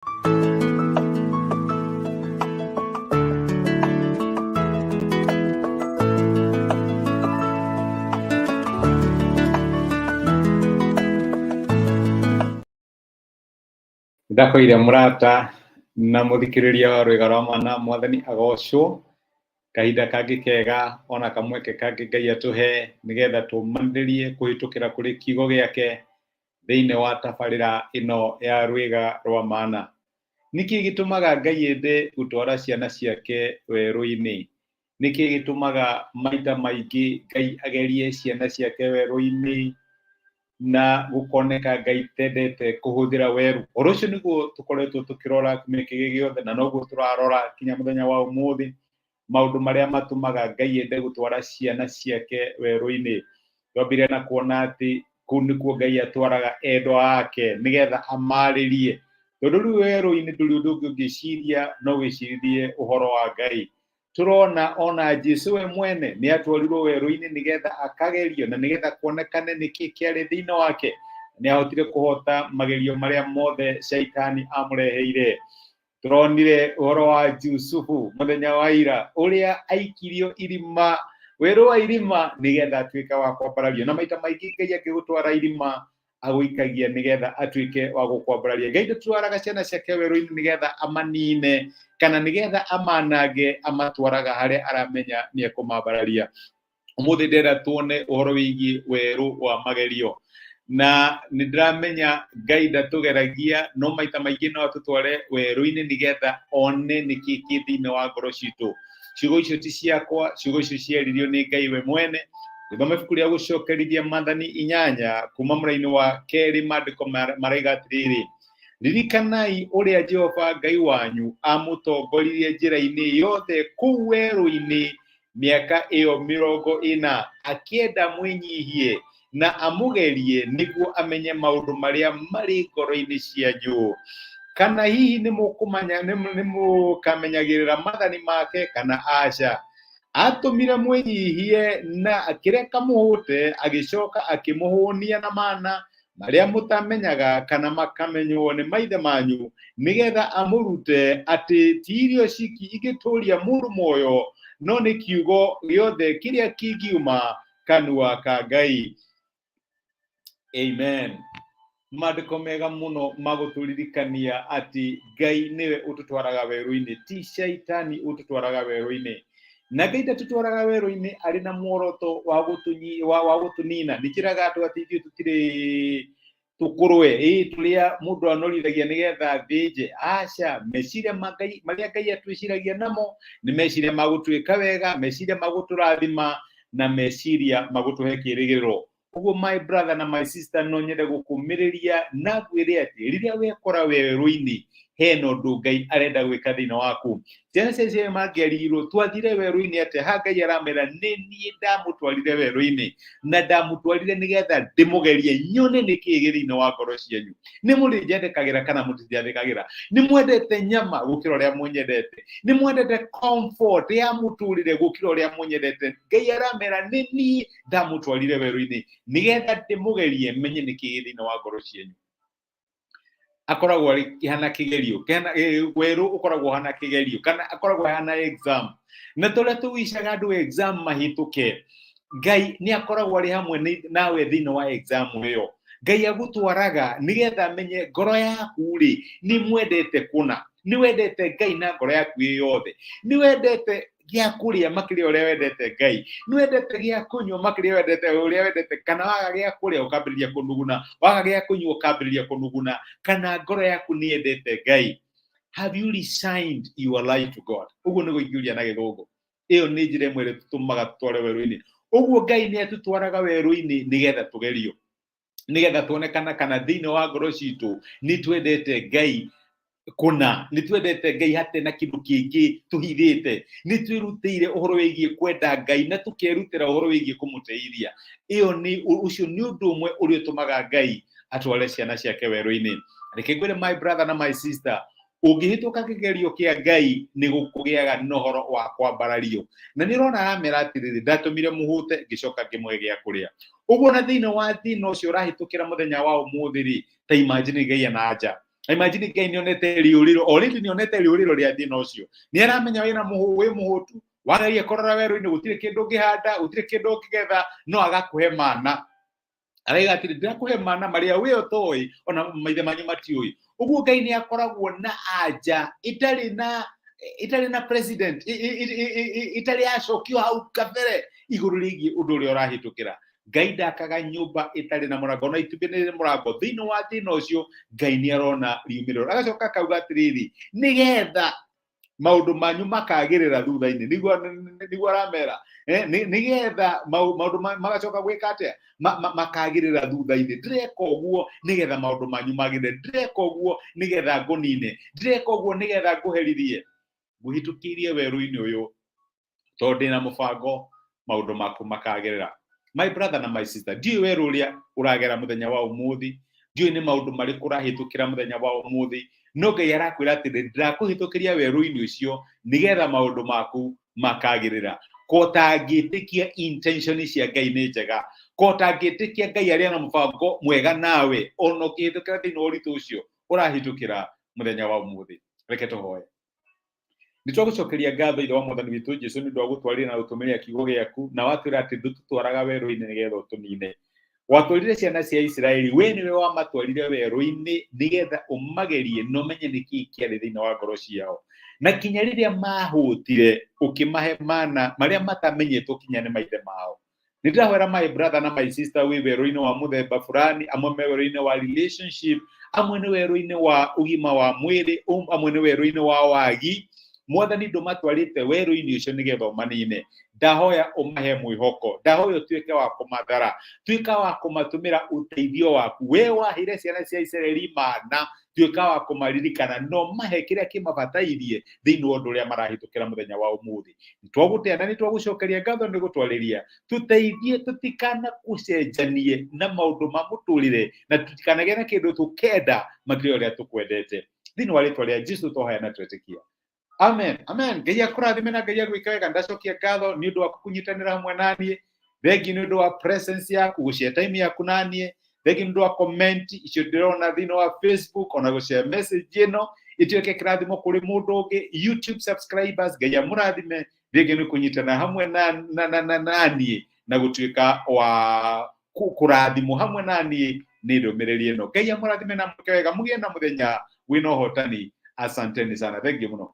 Ndakoire mũrata na mũthikĩrĩria wa Rwĩga rwa Mana, Mwathani agocwo. Kahinda kangĩ kega ona kamweke kangĩ Ngai atũhe nĩgetha tũmanĩrĩrie kũhĩtũkĩra kũrĩ kiugo gĩake thĩinĩ wa tabarĩra ĩno ya Rwĩga rwa Mana. Nĩkĩ gĩtũmaga Ngai ende gũtwara ciana ciake werũ-inĩ? Nĩkĩ gĩtũmaga maita maingĩ Ngai agerie ciana ciake werũ-inĩ na gũkoneka Ngai tendete kũhũthĩra werũ? Ũhoro ũcio nĩguo tũkoretwo tũkĩrora kiumia kĩrĩ gĩothe na noguo tũrarora kinya mũthenya wa ũmũthĩ, maũndũ marĩa matũmaga Ngai ende gũtwara ciana ciake werũ-inĩ. Twambire na kuona atĩ kũu nĩkuo Ngai atwaraga endwa ake nĩgetha amarĩrie, tondũ rĩu werũ-inĩ ndũrĩ ũndũ ũngĩ ũngĩciria no wĩciririe ũhoro wa Ngai. Tũrona ona Jesu we mwene nĩ atwarirwo werũ-inĩ nĩgetha akagerio na nĩgetha kuonekane nĩkĩ kĩarĩ thĩinĩ wake. Nĩ ahotire kũhota magerio marĩa mothe Shaitani amũreheire. Tũronire ũhoro wa Jusufu mũthenya wa ira ũrĩa aikirio irima, werũ wa irima, nĩgetha atuĩke wa kwambarario. Na maita maingĩ Ngai angĩgũtwara irima agũikagia nĩgetha atuĩke wa gũkwambararia. Ngai ndatwaraga ciana ciake werũ-inĩ nĩgetha amanine kana nĩgetha amanange, amatwaraga harĩa aramenya nĩ ekũmambararia. Ũmũthĩ ndĩrenda tuone ũhoro wĩgiĩ werũ wa magerio, na nĩ ndĩramenya Ngai ndatũgeragia, no maita maingĩ no atũtware werũ-inĩ nĩgetha one nĩkĩ kĩ thĩinĩ wa ngoro citũ. Ciugo icio ti ciakwa, ciugo icio ciaririo nĩ Ngai we mwene. Gĩthoma ibuku rĩa Gũcokerithia Maathani 8 kuma mũraini wa 2, maandĩko maraiga atĩrĩrĩ: ririkanai ũrĩa Jehova Ngai wanyu amũtongoririe njĩra-inĩ yothe kũu werũ-inĩ mĩaka ĩyo 40, akĩenda mwĩnyihie na amũgerie nĩguo amenye maũndũ marĩa marĩ ngoro-inĩ cianyu, kana hihi nĩ mũkamenyagĩrĩra maathani make kana aca. Atũmire mwĩnyihie na akĩreka mũhũte, agĩcoka akĩmũhũnia na mana marĩa mũtamenyaga kana makamenywo nĩ maithe manyu, nĩgetha amũrute atĩ ti irio ciki ingĩtũũria mũndũ muoyo, no nĩ kiugo gĩothe kĩrĩa kĩngiuma kanua ka Ngai. Amen. Maandĩko mega mũno ma gũtũririkania atĩ Ngai nĩwe ũtũtwaraga werũ-inĩ, ti Shaitani ũtũtwaraga werũ-inĩ. Na Ngai ndatũtwaraga werũ-inĩ arĩ na muoroto wa gũtũnina. Nĩ njĩraga andũ atĩ ithuĩ tũtirĩ tũkũrwe, ĩ tũrĩa mũndũ anorithagia nĩgetha athĩnje. Aca, meciria ma Ngai marĩa Ngai atwĩciragia namo nĩ meciria ma gũtwĩka wega, meciria ma gũtũrathima na meciria ma gũtũhe kĩĩrĩgĩrĩro. Ũguo my brother na my sister, no nyende gũkũmĩrĩria na ngwĩre atĩ rĩrĩa wekora werũ-inĩ hena ũndũ Ngai arenda gwĩka thĩinĩ waku. Ciana cia Isiraeli mangĩarirwo twathire werũ-inĩ atĩa? Haha Ngai aramera nĩ niĩ ndamũtwarire werũ-inĩ na ndamũtwarire nĩgetha ndĩmũgerie nyone nĩkĩĩ gĩ thĩinĩ wa ngoro cianyu. Nĩ mũrĩnjathĩkagĩra kana mũtinjathĩkagĩra? Nĩ mwendete nyama gũkĩra ũrĩa mũnyendete? Nĩ mwendete comfort ya mũtũrĩre gũkĩra ũrĩa mũnyendete? Ngai aramera nĩ niĩ ndamũtwarire werũ-inĩ nĩgetha ndĩmũgerie menye nĩkĩĩ gĩ thĩinĩ wa ngoro cianyu. Akoragwo arĩ kĩhana kĩgerio, kĩhana, werũ ũkoragwo ũhana kĩgerio kana akoragwo ahana exam. Na tũrĩa tũwicaga andũ exam mahĩtũke, Ngai nĩ akoragwo arĩ hamwe nawe thĩinĩ wa exam ĩyo. Ngai agũtwaraga nĩgetha amenye ngoro yaku rĩ nĩ mwendete kũna, nĩ wendete Ngai na ngoro yaku ĩ yothe, nĩ wendete gĩa kũrĩa makĩria ũrĩa wendete Ngai, nĩ wendete gĩa kũnyua makĩria wendete ũrĩa wendete, kana waga gĩa kũrĩa ũkambĩrĩria kũnuguna, waga gĩa kũnyua ũkambĩrĩria kũnuguna, kana ngoro yaku nĩ yendete Ngai. Have you resigned your life to God? Ũguo nĩguo ingĩũria na Gĩthũngũ. Ĩyo nĩ njĩra ĩmwe ĩrĩa tũtũmaga tũtware werũ-inĩ. Ũguo Ngai nĩ atũtwaraga werũ-inĩ nĩgetha tũgerio, nĩgetha tuone kana thĩinĩ wa ngoro citũ nĩ twendete Ngai kũna, nĩ twendete Ngai hatarĩ na kĩndũ kĩngĩ tũhithĩte, nĩ twĩrutĩire ũhoro wĩgiĩ kwenda Ngai na tũkerutĩra ũhoro wĩgiĩ kũmũteithia. Ũcio nĩ ũndũ ũmwe ũrĩa ũtũmaga Ngai atware ciana ciake werũ-inĩ. Reke ngwĩre my brother na my sister, ũngĩhĩtũka kĩgerio kĩa Ngai nĩ gũkũgĩaga na ũhoro wa kwambarario. Na nĩ ũrona aramera atĩrĩrĩ, ndatũmire mũhũte ngĩcoka ngĩmũhe gĩa kũrĩa. Ũguo na thĩinĩ wa thĩna ũcio ũrahĩtũkĩra mũthenya wa ũmũthĩ rĩ, ta imagine Ngai ana nja. Imagine Ngai nĩonete rĩũrĩro, already nĩonete rĩũrĩro rĩa thĩna ũcio. Nĩ aramenya wĩna wĩ mũhũtu, waragia kũrora werũ-inĩ gũtirĩ kĩndũ ũngĩhanda, gũtirĩ kĩndũ ũngĩgetha, no agakũhe mana. Araiga atĩrĩ, ndĩrakũhe mana marĩa we ũtoĩ, ona maithe manyu matiũĩ. Ũguo Ngai nĩ akoragwo na anja ĩtarĩ na president, ĩtarĩ yacokio hau kabere igũrũ rĩgiĩ ũndũ ũrĩa ũrahĩtũkĩra. Ngai ndakaga nyũmba ĩtarĩ na mũrango, ona itumbĩ nĩ rĩrĩ mũrango. Thĩinĩ wa thĩna ũcio Ngai nĩ arona riumĩrĩro. Agacoka akauga atĩrĩrĩ, nĩgetha maũndũ manyu makagĩrĩra thutha-inĩ, nĩguo aramera, nĩgetha maũndũ magacoka gwĩka atĩa, makagĩrĩra thutha-inĩ. Ndĩreka ũguo nĩgetha maũndũ manyu magĩrĩre, ndĩreka ũguo nĩgetha ngũnine, ndĩreka ũguo nĩgetha ngũherithie, ngũhĩtũkĩirie werũ-inĩ ũyũ tondũ ndĩna mũbango maũndũ maku makagĩrĩra. My brother na my sister, ndiũĩ werũ ũrĩa ũragera mũthenya wa ũmũthĩ, ndiũĩ nĩ maũndũ marĩkũ ũrahĩtũkĩra mũthenya wa ũmũthĩ, no Ngai arakwĩra atĩrĩ, ndĩrakũhĩtũkĩria werũ-inĩ ũcio nĩgetha maũndũ maku makagĩrĩra. Ko ũtangĩtĩkia intention cia Ngai nĩ njega, ko ũtangĩtĩkia Ngai arĩ na mũbango mwega nawe ona ũkĩhĩtũkĩra thĩinĩ wa ũritũ ũcio ũrahĩtũkĩra mũthenya wa ũmũthĩ. Reke tũhoe. Nĩ twagũcokeria ngatho, Ithe wa Mwathani witũ Jesu, nĩ ũndũ wa gũtwarĩra na gũtũmĩrĩra kiugo gĩaku, na watwĩra atĩ ndũtũtwaraga werũ-inĩ nĩgetha ũtũnine. Watwarire ciana cia Isiraeli, we nĩwe wamatwarire werũ-inĩ nĩgetha ũmagerie na ũmenye nĩkĩĩ kĩarĩ thĩinĩ wa ngoro ciao. Na kinya rĩrĩa mahũtire, ũkĩmahe mana marĩa matamenyetwo kinya nĩ maithe mao. Nĩ ndĩrahoera my brother na my sister wĩ werũ-inĩ wa mũthemba fulani, amwe me werũ-inĩ wa relationship, amwe nĩ werũ-inĩ wa ũgima wa mwĩrĩ, amwe nĩ werũ-inĩ wa wagi. Mwathani, ndũmatwarĩte werũ-inĩ ũcio nĩgetha ũmanine. Ndahoya ũmahe mwĩhoko, ndahoya ũtuĩke wa kũmathara, tuĩka wa kũmatũmĩra ũteithio waku. We waheire ciana cia Isiraeli mana, tuĩka wa kũmaririkana no mahe kĩrĩa kĩmabatairie thĩinĩ wa ũndũ ũrĩa marahĩtũkĩra mũthenya wa ũmũthĩ. Nĩtwagũtĩa na nĩtwagũcokeria ngatho nĩ gũtwarĩria. Tũteithie tũtikana gũcenjanie na maũndũ ma mũtũrĩre, na tũtikanagĩe na kĩndũ tũkenda makĩria ũrĩa tũkwendete. Thĩinĩ wa rĩtwa rĩa Jesu twahoya na twetĩkia. Amen. Amen. Ngai akũrathime na Ngai agwĩke wega. Ndacokia ngatho nĩ ũndũ wa kũnyitanĩra hamwe naniĩ. Thengi nĩ ũndũ wa presence yaku, gũshare time yaku naniĩ. Thengi nĩ ũndũ wa comment icio ndĩrona thĩinĩ wa Facebook, ona gũshare message ĩno ituĩke kĩrathimo kũrĩ mũndũ ũngĩ. YouTube subscribers, Ngai amũrathime. Thengi nĩ kũnyitana hamwe na naniĩ na gũtuĩka wa kũrathimwo hamwe naniĩ nĩ ndũmĩrĩri ĩno. Ngai amũrathime na mwĩke wega, mũgĩe na mũthenya wĩna ũhotani. Asanteni sana, thank you mũno.